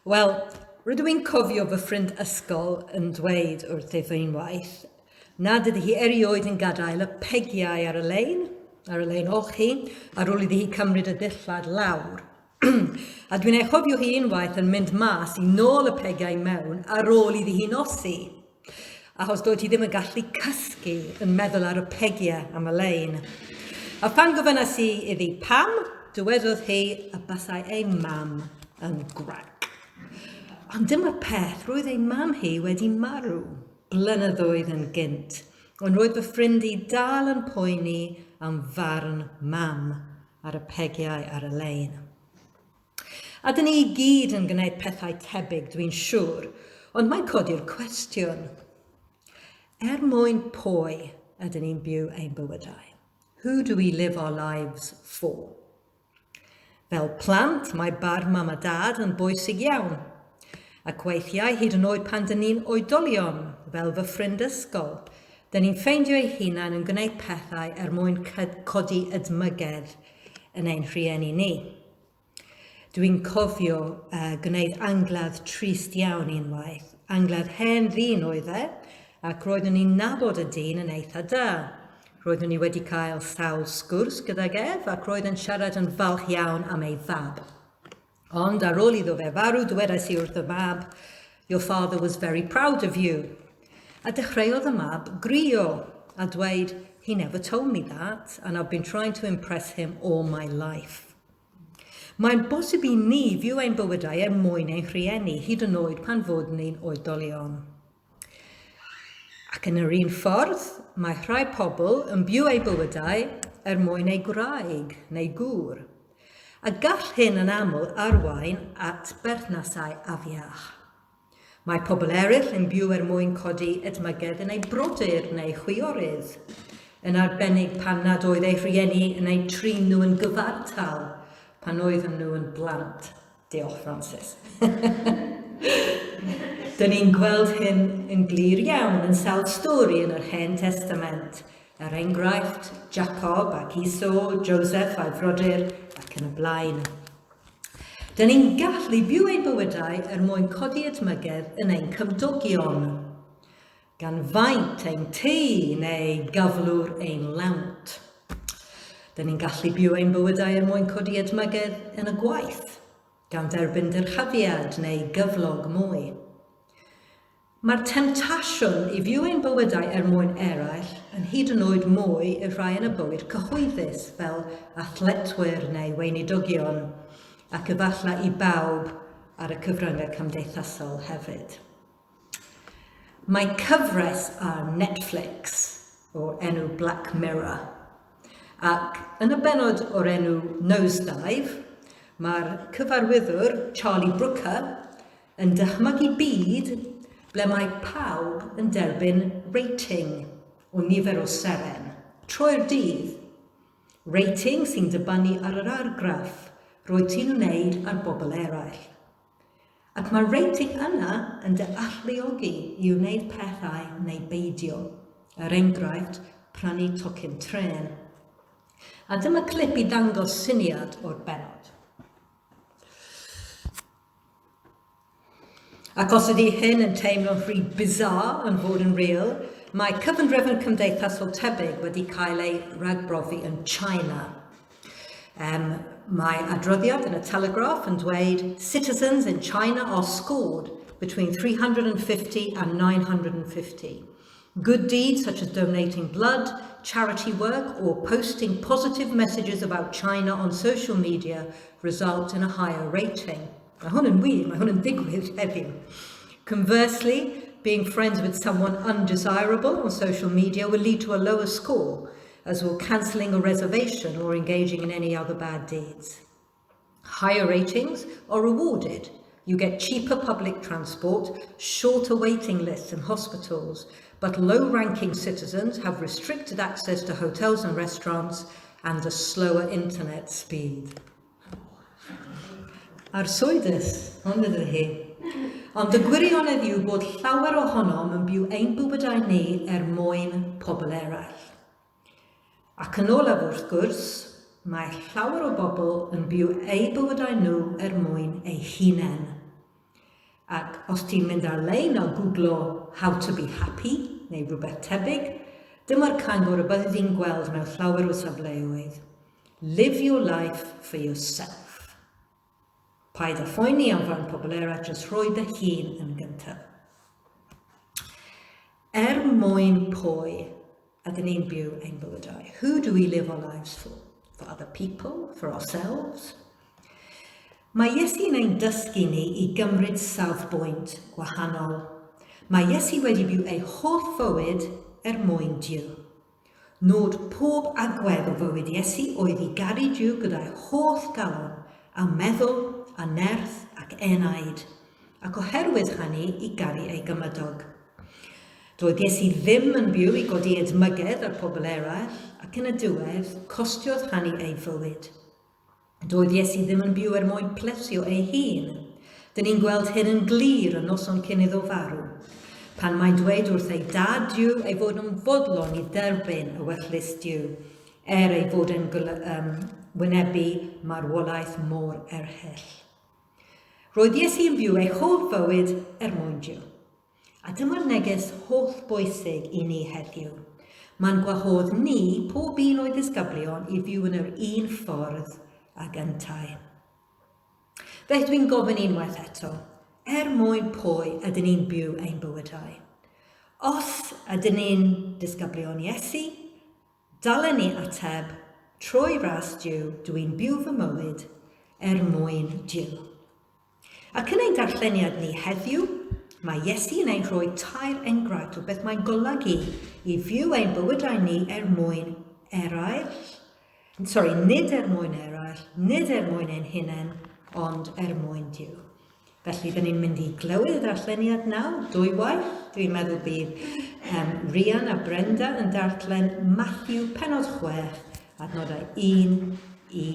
Wel, rydw i'n cofio fy ffrind ysgol yn dweud wrthyf unwaith nad ydy hi erioed yn gadael y pegiau ar y lein, ar y lein olchi, ar ôl iddi hi cymryd y dillad lawr. A dwi'n ei chofio hi unwaith yn mynd mas i nôl y pegiau mewn ar ôl iddi hi nosi. Achos doedd hi ddim yn gallu cysgu yn meddwl ar y pegiau am y lein. A phan gofynnas i iddi pam, dywedodd hi y basai ei mam yn grac. Ond dyma'r peth, roedd ei mam hi wedi marw blynyddoedd yn gynt, ond roedd fy ffrind i dal yn poeni am farn mam ar y pegiau ar y lein. A dyn ni i gyd yn gwneud pethau tebyg, dwi'n siŵr, ond mae'n codi'r cwestiwn. Er mwyn pwy ydyn ni'n byw ein bywydau? Who do we live our lives for? Fel plant, mae barn mam a dad yn bwysig iawn. Ac weithiau, hyd yn oed pan dyn ni'n oedolion, fel fy ffrind ysgol, dyn ni'n ffeindio ei hunan yn gwneud pethau er mwyn codi edmygedd yn ein rhieni ni. Dwi'n cofio uh, gwneud angladd trist iawn unwaith. Angladd hen ddyn oedd e, ac roeddwn i'n nabod y dyn yn eitha da. Roeddwn i wedi cael sawl sgwrs gydag ef ac roedd yn siarad yn falch iawn am ei fab. Ond ar ôl iddo fe farw, dywedais i wrth y mab, Your father was very proud of you. A dechreuodd y mab grio a dweud, He never told me that, and I've been trying to impress him all my life. Mae'n bosib i ni fyw ein bywydau er mwyn ein rhieni, hyd yn oed pan fod ni'n oedolion. Ac yn yr un ffordd, mae rhai pobl yn byw eu bywydau er mwyn eu gwraig neu gŵr. A gall hyn yn aml arwain at berthnasau afiach. Mae pobl eraill yn byw er mwyn codi edmygedd yn eu brodyr neu chwiorydd, yn arbennig pan nad oedd eu rhieni yn eu trin nhw yn gyfartal pan oedden nhw yn blant. Diolch, Francis. Dyn ni'n gweld hyn yn glir iawn yn sawl stori yn yr Hen Testament, er enghraifft Jacob ac Esau, Joseph a'i frodyr, ac yn y blaen. Dyn ni'n gallu byw ein bywydau er mwyn codi edmygedd yn ein cymdogion, gan faint ein tŷ neu gyflwr ein lawnt. Dyn ni'n gallu byw ein bywydau er mwyn codi edmygedd yn y gwaith, gan dderbyn dyrchafiad neu gyflog mwy. Mae'r temtasiwn i fyw ein bywydau er mwyn eraill yn hyd yn oed mwy i'r rhai yn y bywyd cyhoeddus, fel athletwyr neu weinidogion, ac efallai i bawb ar y cyfryngau cymdeithasol hefyd. Mae cyfres ar Netflix o'r enw Black Mirror, ac yn y bennod o'r enw Nosedive, mae'r cyfarwyddwr Charlie Brooker Yn dychmygu byd ble mae pawb yn derbyn rating o nifer o seren, trwy'r dydd. Rating sy'n dibynnu ar yr argraff rwyt ti'n wneud ar bobl eraill. Ac mae'r rating yna yn dy alluogi i wneud pethau neu beidio, er enghraifft, prynu tocyn trên. A dyma clip i ddangos syniad o'r bennod. Ac os ydy hyn yn teimlo'n rhy bizarre yn fod yn real, mae cyfundrefn cymdeithasol tebyg wedi cael ei ragbrofi yn China. Um, mae adroddiad yn y Telegraph yn dweud citizens in China are scored between 350 and 950. Good deeds such as donating blood, charity work or posting positive messages about China on social media result in a higher rating. Mae hwn yn wir, mae hwn yn digwydd heddiw. Conversely, being friends with someone undesirable on social media will lead to a lower score, as will cancelling a reservation or engaging in any other bad deeds. Higher ratings are rewarded. You get cheaper public transport, shorter waiting lists in hospitals, but low-ranking citizens have restricted access to hotels and restaurants and a slower internet speed. Arswydus, ond ydy hi. Ond y gwirionedd yw bod llawer ohonom yn byw ein bywydau ni er mwyn pobl eraill. Ac yn olaf wrth gwrs, mae llawer o bobl yn byw eu bywydau nhw er mwyn eu hunain. Ac os ti'n mynd ar-lein a googlo 'how to be happy' neu rhywbeth tebyg, dyma'r cyngor y byddi di'n gweld mewn llawer o safleoedd, Live your life for yourself. Paid â phoeni am farn pobl eraill, jyst rhoi dy hun yn gyntaf. Er mwyn pwy ydyn ni'n byw ein bywydau? Who do we live our lives for? For other people? For ourselves? Mae Iesu yn ein dysgu ni i gymryd safbwynt gwahanol. Mae Iesu wedi byw ei holl fywyd er mwyn Duw. Nod pob agwedd o fywyd Iesu oedd i garu Duw gyda'i holl galon, a meddwl, a nerth, ac enaid, ac oherwydd hynny i garu ei gymydog. Doedd Iesu ddim yn byw i godi edmygedd ar pobl eraill, ac yn y diwedd, costiodd hynny ei fywyd. Doedd Iesu ddim yn byw er mwyn plesio ei hun. Dyn ni'n gweld hyn yn glir y noson cyn iddo farw, pan mae'n dweud wrth ei dad Duw ei fod yn fodlon i dderbyn ewyllys Duw, er ei fod yn um, wynebu marwolaeth mor erchyll. Roedd Iesu yn byw ei holl fywyd er mwyn Duw. A dyma'r neges holl bwysig i ni heddiw. Mae'n gwahodd ni, pob un o'i ddisgyblion, i fyw yn yr un ffordd ag yntau. Felly dwi'n gofyn unwaith eto, er mwyn pwy ydyn ni'n byw ein bywydau? Os ydyn ni'n disgyblion Iesu, dylen ni ateb, trwy ras Duw, dw i'n byw fy mywyd er mwyn Duw. Ac yn ein darlleniad ni heddiw, mae Iesu yn ein rhoi tair enghraifft o beth mae'n golygu i fyw ein bywydau ni er mwyn eraill, sorry, nid er mwyn eraill, nid er mwyn ein hunain, ond er mwyn Duw. Felly, dyn ni'n mynd i glywed y darlleniad nawr, dwywaith. Dwi'n meddwl bydd um, Rian a Brenda yn darllen Matthew penod 6, adnodau 1 i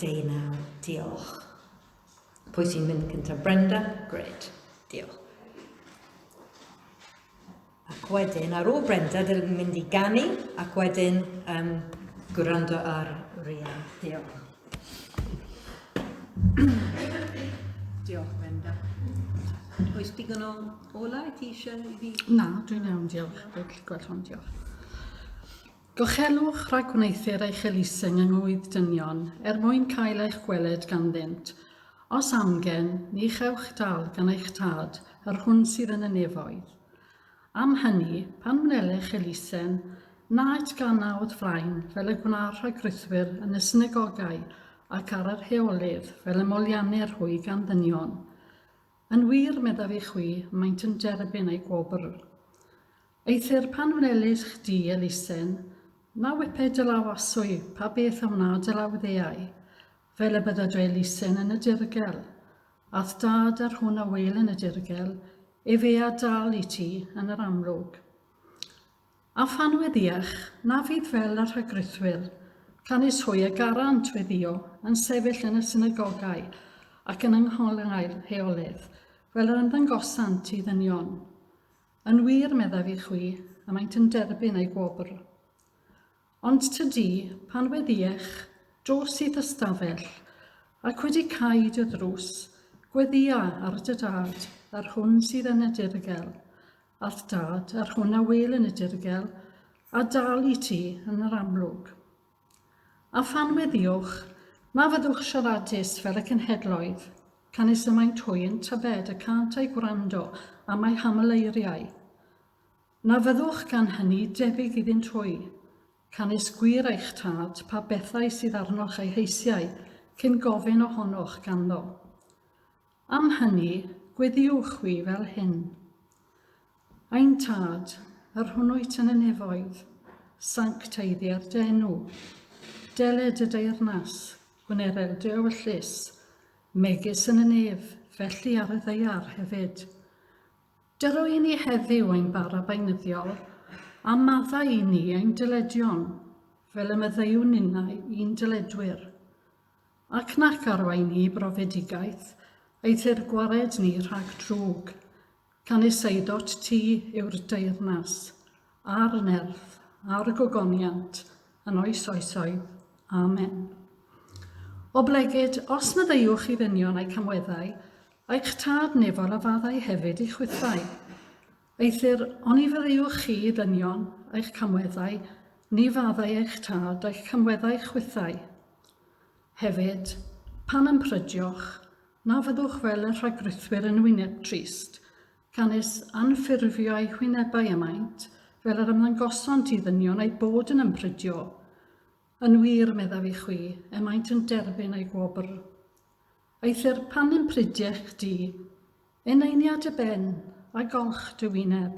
19. Diolch. Pwy sy'n mynd cyntaf? Brenda? Great. Diolch. Ac wedyn, ar ôl Brenda, dyn ni'n mynd i ganu, ac wedyn um, gwrando ar Rhian. Diolch. Diolch, Brenda. Oes digon o olau ti eisiau i fi? Na, dwi'n iawn, diolch. Dwi'n gallu gweld hwn, diolch. Gochelwch rhag gwneuthur eich elusen yng ngŵydd dynion, er mwyn cael eich gweled ganddynt. Os amgen, ni chewch dal gan eich Tad, yr hwn sydd yn y nefoedd. Am hynny, pan wnelech elusen, na utgana o'th flaen, fel y gwna'r rhagrithwyr yn y synagogau ac ar yr heolydd, fel y moliannir hwy gan ddynion. Yn wir, meddaf i chwi, maent yn derbyn eu gwobr. Eithr pan wnelis chdi elusen, na wype dy law aswy pa beth a wna dy law ddeau, fel y bydda dy elusen yn y dirgel, a'th dad a'r hwn a wel yn y dirgel, efe a dal i ti yn yr amlwg. A phan weddiech, na fydd fel y rhagrithwyr, canys hwy a garant weddio yn sefyll yn y synagogau ac yn yngholau'r heolydd, fel yr ymddangosant i ddynion. Yn wir, meddaf i chwi, y maent yn derbyn eu gwobr. Ond tydi, pan weddiech, dos i'th ystafell, ac wedi cau dy ddrws, gweddïa ar dy dad, yr hwn sydd yn y dirgel, a'th dad, yr hwn a wel yn y dirgel, a dal i ti yn yr amlwg. A phan weddïwch, na fyddwch siaradus fel y cenhedloedd, canys y maent hwy yn tybed y cânt eu gwrando am eu haml-eiriau. Na fyddwch gan hynny debyg iddynt hwy, canys gwir eich Tad pa bethau sydd arnoch eu heisiau cyn gofyn ohonoch ganddo. Am hynny, gweddïwch chwi fel hyn. Ein Tad, yr hwn wyt yn y nefoedd, sancteiddier dy enw. Deled dy deyrnas, gwnerel dy ewyllys, megis yn y nef, felly ar y ddaear hefyd. Dyro i ni heddiw ein bara beunyddiol, a maddau i ni ein dyledion, fel y maddeuwn ninnau i'n dyledwyr. Ac nac arwain ni i brofedigaeth, eithr gwared ni rhag drwg. Canys eidot ti yw'r deyrnas, a'r nerth, a'r gogoniant, yn oes oesoedd. Amen. Oblegid, os maddeuwch i ddynion eu camweddau, Eich tad nefol a faddau hefyd i chwithau. Eithr, oni faddeuwch chi, ddynion, eich camweddau, ni faddau eich tad eich camweddau chwithau. Hefyd, pan ymprydioch, na fyddwch fel y rhagrithwyr yn wyneb trist, canys anffurfio eu hwynebau y maent, fel yr ymddangosont i ddynion eu bod yn ymprydio. Yn wir, meddaf i chwi, y maent yn derbyn eu gwobr. Eithr pan ymprydiech di, eneinia dy ben, a golch dy wyneb,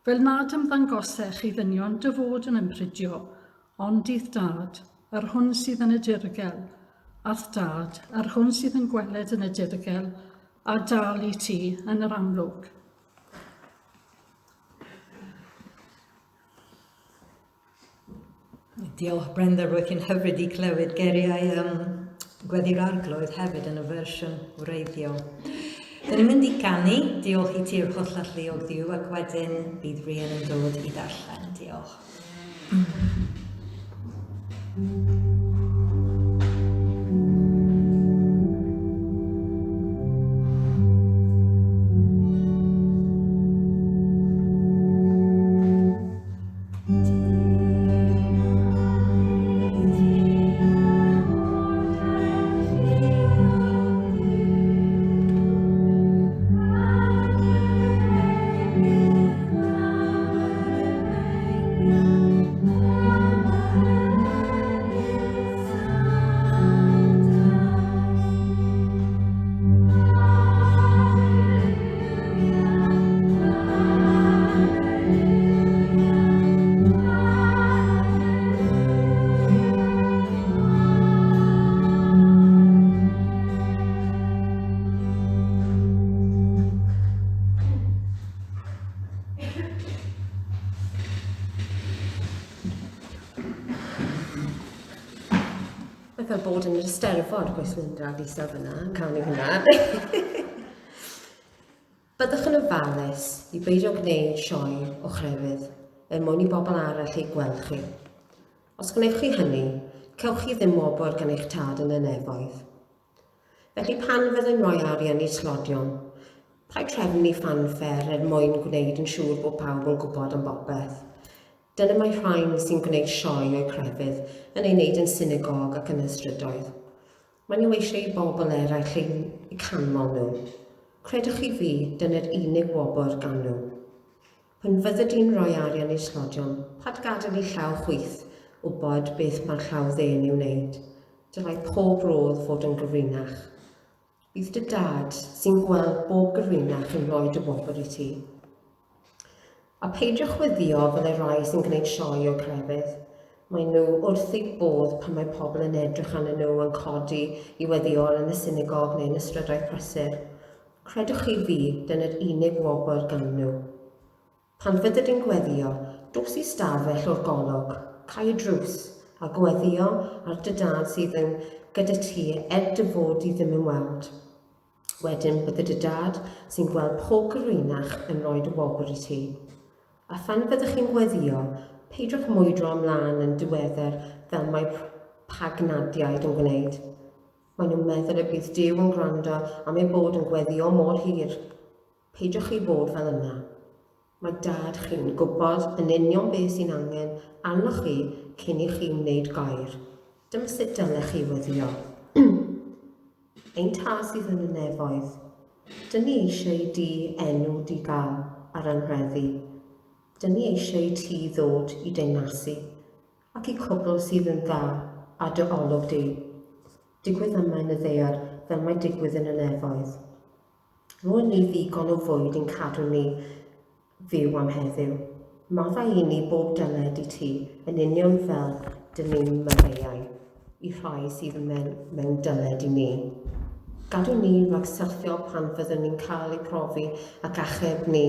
fel nad ymddangosech i ddynion dy fod yn ymprydio, ond i'th dad, yr hwn sydd yn y dirgel, a'th dad, yr hwn sydd yn gweled yn y dirgel, a dal i ti yn yr amlwg. Diolch Brenda, roedd hi'n hyfryd i clywed geiriau um, Gweddi'r Arglwydd hefyd yn y fersiwn wreiddiol. Dyn ni'n mynd i ganu, diolch i ti'r holl alluog Dduw, ac wedyn bydd Rhian yn dod i ddarllen. Diolch. Mm. Mae fel bod yn yr Eisteddfod, gwaith Linda a Lisa fyna, yn canu hwnna. Byddwch yn ofalus i beidio gwneud sioe o chrefydd er mwyn i bobl arall ei gweld chi. Os gwnewch chi hynny, cewch chi ddim wobr gan eich tad yn y nefoedd. Felly pan fyddai'n rhoi arian i tlodion, paid trefnu ffanffer er mwyn gwneud yn siŵr bod pawb yn gwybod am bopeth. Dyna mae rhain sy'n gwneud sioe o'u crefydd yn ei wneud yn synagog ac yn y strydoedd. Maen nhw eisiau i bobl eraill eu canmol nhw. Credwch chi fi, dyna'r unig wobr gan nhw. Pan fyddi di'n rhoi arian i'r tlodion, paid gadael i llaw chwith wybod beth mae'r llaw dde'n ei wneud. Dylai pob rodd fod yn gyfrinach. Bydd dy dad, sy'n gweld bob gyfrinach yn rhoi dy wobr i ti. A peidiwch weddïo fel y rhai sy'n gwneud sioe o'u crefydd. Maen nhw wrth eu bodd pan mae pobl yn edrych arnyn nhw yn codi i weddïo yn y synagog neu yn y strydoedd prysur. Credwch chi fi, dyna'r unig wobr gan nhw. Pan fyddi di'n gweddïo, dos i stafell o'r golwg, cau y drws, a gweddïo ar dy dad sydd yn gyda ti er dy fod di ddim yn weld. Wedyn bydde dy dad, sy'n gweld pob gyfrinach, yn rhoi dy wobr i ti. A phan fyddwch chi'n gweddïo, peidiwch mwydro ymlaen yn diweddar fel mae pagnadiaid yn gwneud. Maen nhw'n meddwl y bydd Duw yn gwrando am eu bod yn gweddïo mor hir. Peidiwch chi fod fel yna. Mae dad chi'n gwybod yn union beth sy'n angen arnoch chi cyn i chi wneud gair. Dyma sut dylech chi weddïo. Ein Tad sydd yn y nefoedd, dyn ni eisiau i di enw di gael ar anrheddu. Dyn ni eisiau i ti ddod i deyrnasu, ac i cwbl sydd yn dda ar dy olwg di. Digwydd yma yn y ddaear fel mae digwydd yn y nefoedd. Rho ni ddigon o fwyd i'n cadw ni fyw am heddiw. Maddau i ni bob dyled i ti, yn union fel dyn ni'n maddeuau i rhai sydd mewn, mewn dyled i ni. Gadw ni rhag syrthio pan fyddwn ni'n cael eu profi ac achub ni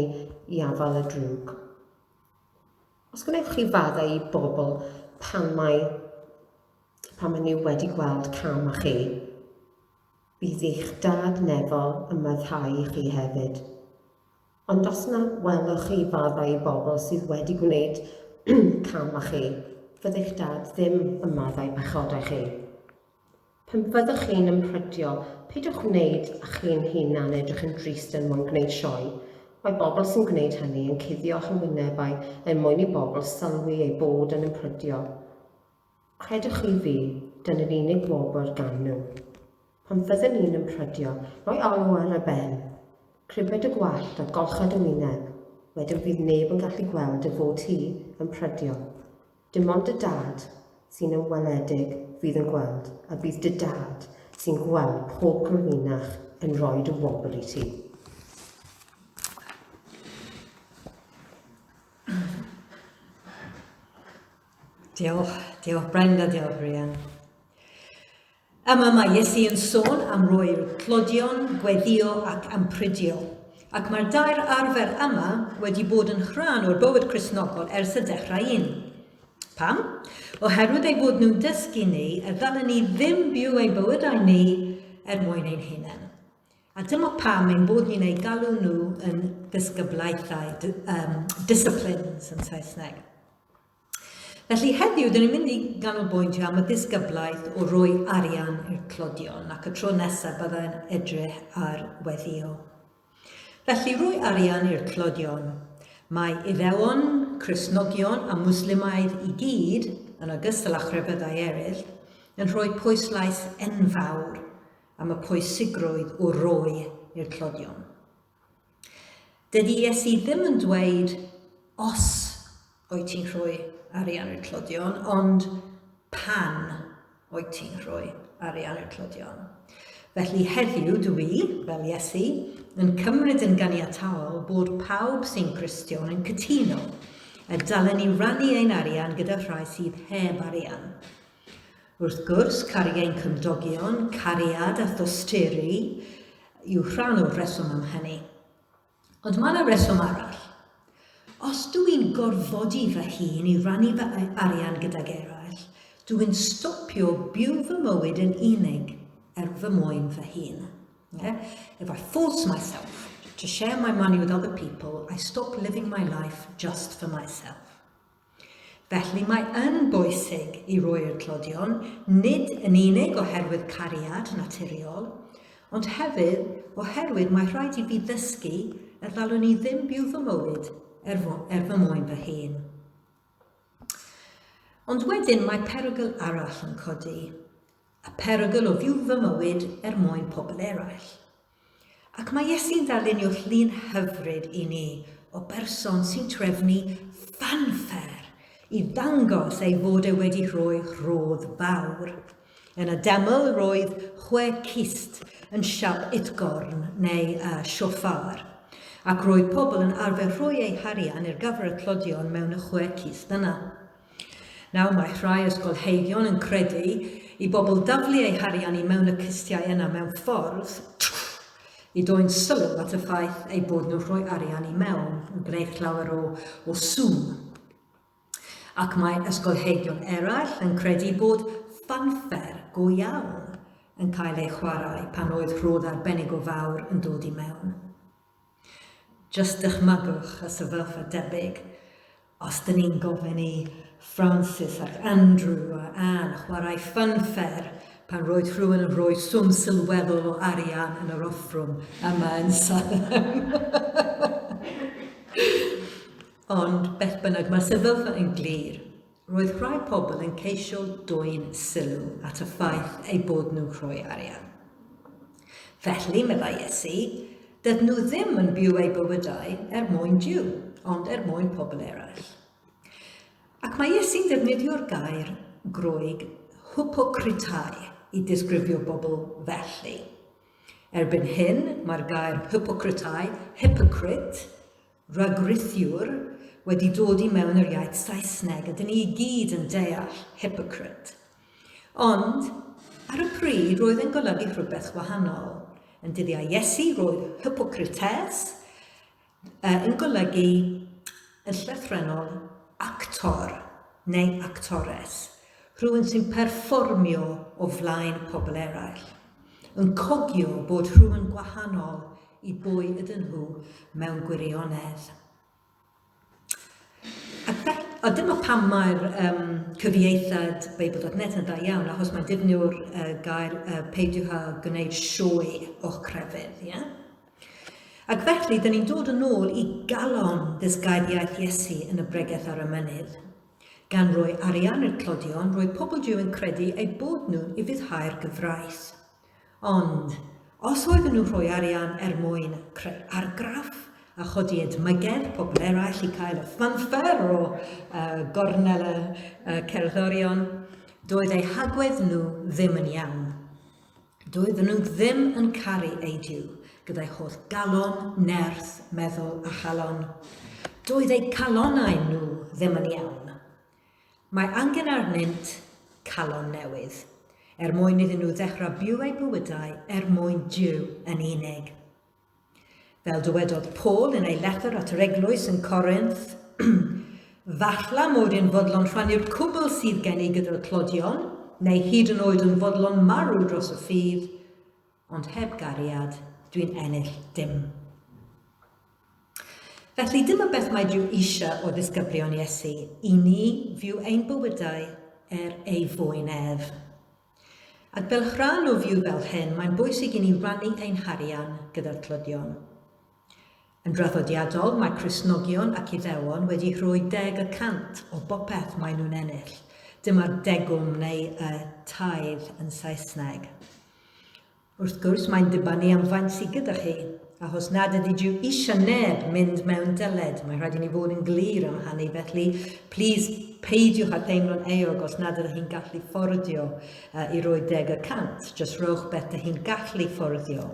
i afael y drwg. Os gwnewch chi faddau i bobl pan mae, pan maen nhw wedi gweld cam â chi, Bydd eich Dad nefol yn maddhau i chi hefyd. Ond os na welwch chi faddau i bobl sydd wedi gwneud cam â chi, fydd eich Dad ddim yn maddau pechodau chi. Pan fyddwch chi'n ymprydio, peidiwch wneud â chi'n hunan edrych yn drist er mwyn gwneud sioe. Mae bobl sy'n gwneud hynny yn cuddio hywynebau er mwyn i bobl sylwi eu bod yn ymprydio. Credwch chi fi, dyna'r unig wobr gan nhw. Pan fyddwn ni'n ymprydio, rhoi alw ar y ben. Cribed y gwallt a golcha dy wyneb, wedyn fydd neb yn gallu gweld dy fod ti yn prydio. Dim ond dy dad sy'n ymweledig fydd yn gweld, a bydd dy dad sy'n gweld pob cyfrinach yn rhoi dy wobr i ti. Diolch, diolch Brenda, diolch Rhian. Yma mae Iesu yn sôn am roi'r tlodion, gweddio ac amprydio. Ac mae'r dair arfer yma wedi bod yn rhan o'r bywyd Cristnogol ers y dechrau un. Pam? Oherwydd eu bod nhw'n dysgu ni y ddylen ni ddim byw ein bywydau ni er mwyn ein hunain. A dyma pam ein bod ni'n eu galw nhw yn ddisgyblaethau, um, disciplines yn Saesneg. Felly heddiw, dyn ni'n mynd i ganolbwyntio am y ddisgyblaeth o roi arian i'r tlodion, ac y tro nesaf byddai'n edrych ar weddio. Felly, rhoi arian i'r tlodion. Mae Iddewon, Cristnogion a Mwslimaidd i gyd, yn ogystal â chrefyddau eraill, yn rhoi pwyslais enfawr am y pwysigrwydd o roi i'r tlodion. Dydy Iesu ddim yn dweud os wyt ti'n rhoi arian i'r tlodion, ond pan wyt ti'n rhoi arian i'r tlodion. Felly heddiw dw i, fel Iesu, yn cymryd yn ganiataol bod pawb sy'n Gristion yn cytuno y dylen ni rannu ein arian gyda rhai sydd heb arian. Wrth gwrs, caru ein cymdogion, cariad a thosturi yw rhan o'r rheswm am hynny. Ond mae yna reswm arall. Os dw i'n gorfodi fy hun i rannu fy arian gydag eraill, dw i'n stopio byw fy mywyd yn unig er fy mwyn fy hun. Yeah? If I force myself to share my money with other people, I stop living my life just for myself. Felly mae yn bwysig i roi'r tlodion, nid yn unig oherwydd cariad naturiol, ond hefyd oherwydd mae rhaid i fi ddysgu y ddalwn i ddim byw fy mywyd er, er fy mwyn fy hun. Ond wedyn mae perygl arall yn codi, y perygl o fyw fy mywyd er mwyn pobl eraill. Ac mae Iesu'n darlunio llun hyfryd i ni o berson sy'n trefnu ffanffer i ddangos ei fod e wedi rhoi rhodd fawr. Yn y deml roedd chwe cist yn siap utgorn neu uh, shofar, ac roedd pobl yn arfer rhoi eu harian ar gyfer y tlodion mewn y chwe cist yna. Nawr mae rhai ysgolheigion yn credu i bobl daflu eu harian i mewn y cistiau yna mewn ffordd i dwyn sylw at y ffaith eu bod nhw'n rhoi arian i mewn, yn gwneud llawer o, o sŵn. Ac mae ysgolheigion eraill yn credu bod ffanffer go iawn yn cael ei chwarae pan oedd rhodd arbennig o fawr yn dod i mewn. Jyst dychmygwch y sefyllfa debyg os dyn ni'n gofyn i Francis ac Andrew a Anne chwarae ffanffer pan roedd rhywun yn rhoi swm sylweddol o arian yn yr offrwm yma yn Salem. Ond beth bynnag, mae'r sefyllfa yn glir. Roedd rhai pobl yn ceisio dwyn sylw at y ffaith eu bod nhw'n rhoi arian. Felly, meddai Iesu, dydyn nhw ddim yn byw eu bywydau er mwyn Duw, ond er mwyn pobl eraill. Ac mae Iesu'n defnyddio'r gair Groeg hypocritai i disgrifio bobl felly. Erbyn hyn, mae'r gair hypocritai, hypocrite, rhagrithiwr wedi dod i mewn yr iaith Saesneg, a dyn ni i gyd yn deall hypocrite. Ond, ar y pryd, roedd yn golygu rhywbeth wahanol. Yn dyddiau Iesu, roedd hypocrites uh, yn golygu yn llythrennol actor neu actores, rhywun sy'n perfformio o flaen pobl eraill, yn cogio bod rhywun gwahanol i bwy ydyn nhw mewn gwirionedd. a dyma pam mae'r um, cyfieithiad Beibl.net yn dda iawn, achos mae'n defnyddio'r uh, gair uh, peidiwch â gwneud sioe o'ch crefydd. Yeah? Ac felly, dyn ni'n dod yn ôl i galon ddysgaidiaeth Iesu yn y bregeth ar y mynydd. Gan roi arian i'r tlodion, roedd pobl Duw yn credu eu bod nhw'n ufuddhau'r gyfraith. Ond, os oedden nhw'n rhoi arian er mwyn creu argraff a chodi edmygedd pobl eraill i cael y ffanffer o uh, gornel y uh, cerddorion, doedd eu hagwedd nhw ddim yn iawn. Doedden nhw ddim yn caru eu Duw gyda'i holl galon, nerth, meddwl a chalon. Doedd eu calonnau nhw ddim yn iawn. Mae angen arnynt calon newydd, er mwyn iddyn nhw ddechrau byw eu bywydau er mwyn Duw yn unig. Fel dywedodd Paul yn ei lethr at yr eglwys yn Corinth, Falla mod i'n fodlon rhannu'r cwbl sydd gen i gyda'r tlodion, neu hyd yn oed yn fodlon marw dros y ffydd, ond heb gariad, dwi'n ennill dim. Felly dyma beth mae Duw eisiau o ddisgyblion Iesu, i ni fyw ein bywydau er ei fwyn ef. Ac fel rhan o fyw fel hyn, mae'n bwysig i ni rannu ein harian gyda'r tlodion. Yn draddodiadol, mae Cristnogion ac Iddewon wedi rhoi 10% o bopeth maen nhw'n ennill. Dyma'r degwm neu y tithe yn Saesneg. Wrth gwrs, mae'n dibynnu am faint sydd gyda chi, achos nad ydy Duw eisiau neb mynd mewn dyled. Mae rhaid i ni fod yn glir am hynny, felly plîs peidiwch â theimlo'n euog os nad ydych chi'n gallu fforddio uh, i roi 10%. Just rhowch beth ydych chi'n gallu fforddio.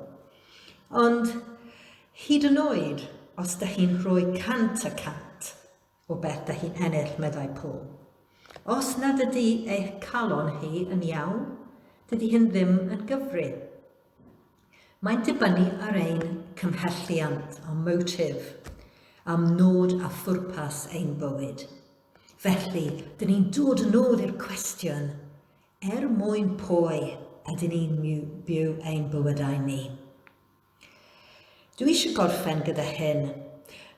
Ond hyd yn oed os ydych chi'n rhoi 100% o beth da hi'n ennill, meddai Paul. Os nad ydy eich calon hi yn iawn, dydy hyn ddim yn gyfri. Mae'n dibynnu ar ein cymhelliant, our motive, am nod a phwrpas ein bywyd. Felly, dyn ni'n dod yn ôl i'r cwestiwn, er mwyn pwy ydyn ni'n byw ein bywydau ni? Dwi eisiau gorffen gyda hyn.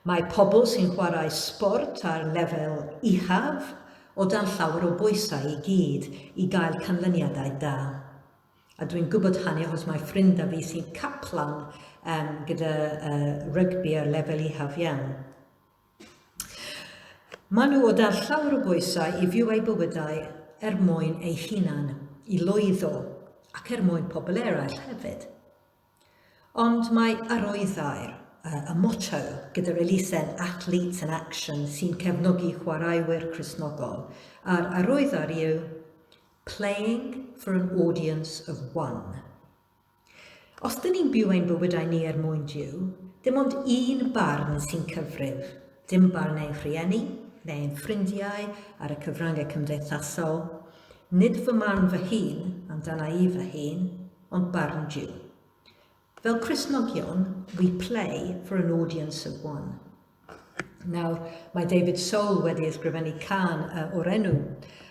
Mae pobl sy'n chwarae sbort ar lefel uchaf o dan llawer o bwysau i gyd i gael canlyniadau da. A dwi'n gwybod hynny achos mae ffrind da fi sy'n caplan um, gyda uh, rygbi ar lefel uchaf iawn. Maen nhw o dan llawer o bwysau i fyw eu bywydau er mwyn eu hunan, i lwyddo, ac er mwyn pobl eraill hefyd. Ond mae arwyddair, y motto, gyda'r elusen Athletes in Action sy'n cefnogi chwaraewyr Cristnogol, a'r arwyddair yw Playing for an audience of one. Os dyn ni'n byw ein bywydau ni er mwyn Duw, dim ond un barn sy'n cyfrif, dim barn ein rhieni neu ein ffrindiau ar y cyfryngau cymdeithasol, nid fy marn fy hun amdana i fy hun, ond barn Duw. Fel Cristnogion, we play for an audience of one. Nawr, mae David Soul wedi ysgrifennu can uh, o'r enw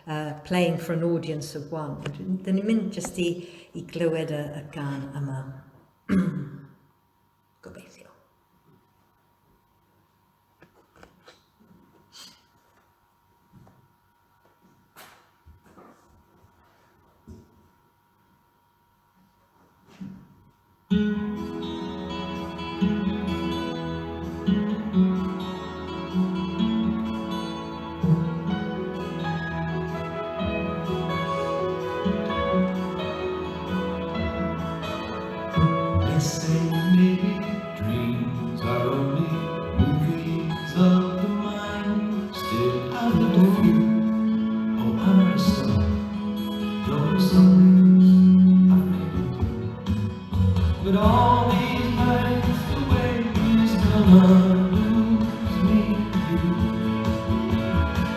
uh, Playing for an Audience of One. Dyn ni'n mynd jyst i, i glywed y, y gan yma. Gobeithio. They say maybe dreams are only movies of the mind. Still, I've lived a few. Oh, I'm a star. Though some days I've made it through. But all these nights away is gonna lose me you.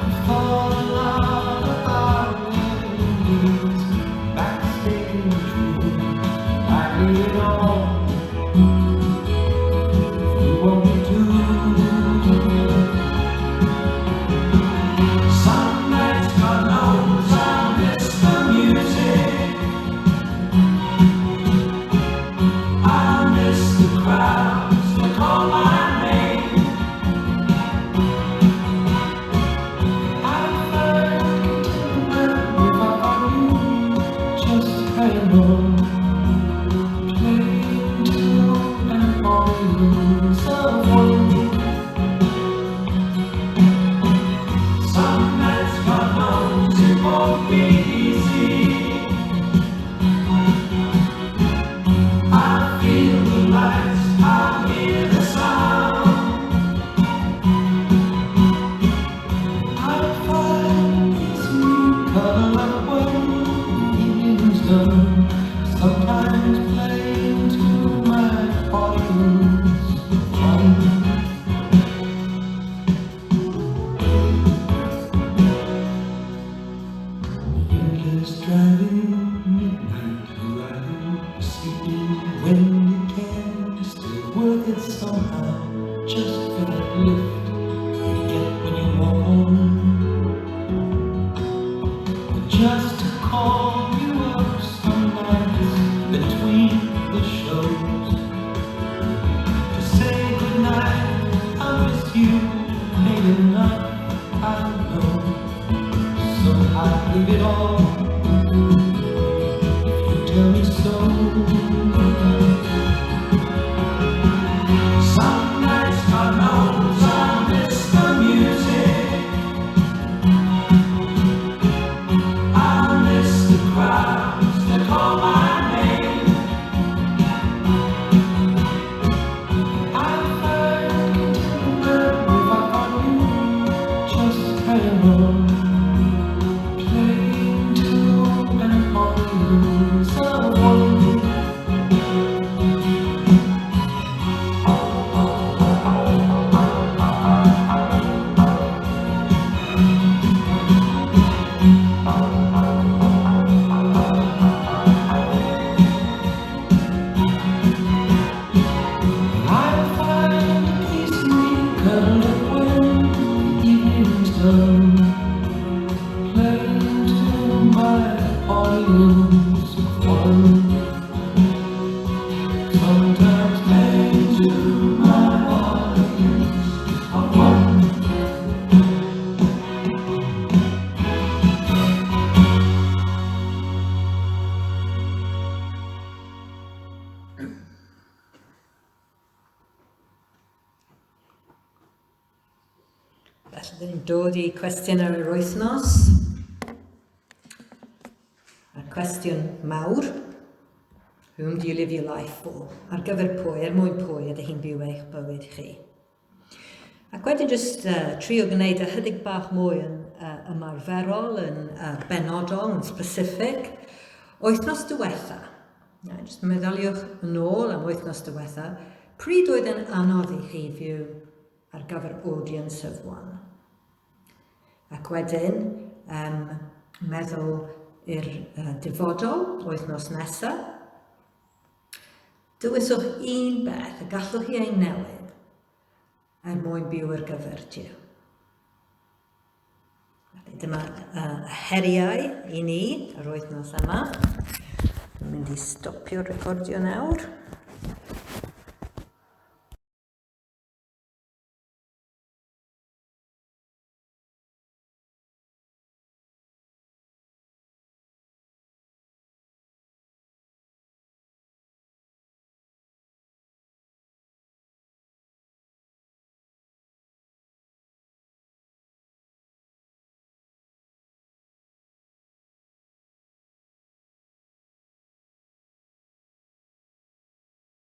I thought a lot about what it means. Backstage true. I need it all. If you want me to. Some nights, God knows, I miss the music. I miss the crowds that call my name. audience of one. Some nights God knows it won't be easy. I feel the lights, I hear the sound. I find peace in me, cuddle up when the evening's done. Sometimes playing to my audience of one. The endless driving, midnight arriving, sleeping when you can, still worth it somehow, just for that lift you get when you walk on. Just to call you up some nights between the shows, to say goodnight, I miss you, ain't enough, I know. So I leave it all if you tell me so. Some nights God knows I miss the music. I miss the crowds that call my name. I find contentment if I found you just hanging on, playing to an audience of one. I find a peace in me cuddled up when the evening's done, playing to my audience of one. Sometimes playing to my audience of one. Felly, dyn ni'n dod i cwestiwn ar yr wythnos. A'r cwestiwn mawr. Whom do you live your life for? Ar gyfer pwy, er mwyn pwy ydych chi'n byw eich bywyd chi? Ac wedyn jyst trio gwneud ychydig bach mwy yn ymarferol, yn benodol, yn specific. Wythnos diwetha, yeah, jyst meddyliwch yn ôl am wythnos diwetha, pryd oedd yn anodd i chi fyw ar gyfer audience of one? Ac wedyn, meddwl i'r dyfodol, wythnos nesaf. Dewiswch un beth y gallwch chi ei newid er mwyn byw ar gyfer Duw. Felly dyma heriau i ni yr wythnos yma. Dwi'n mynd i stopio recordio nawr.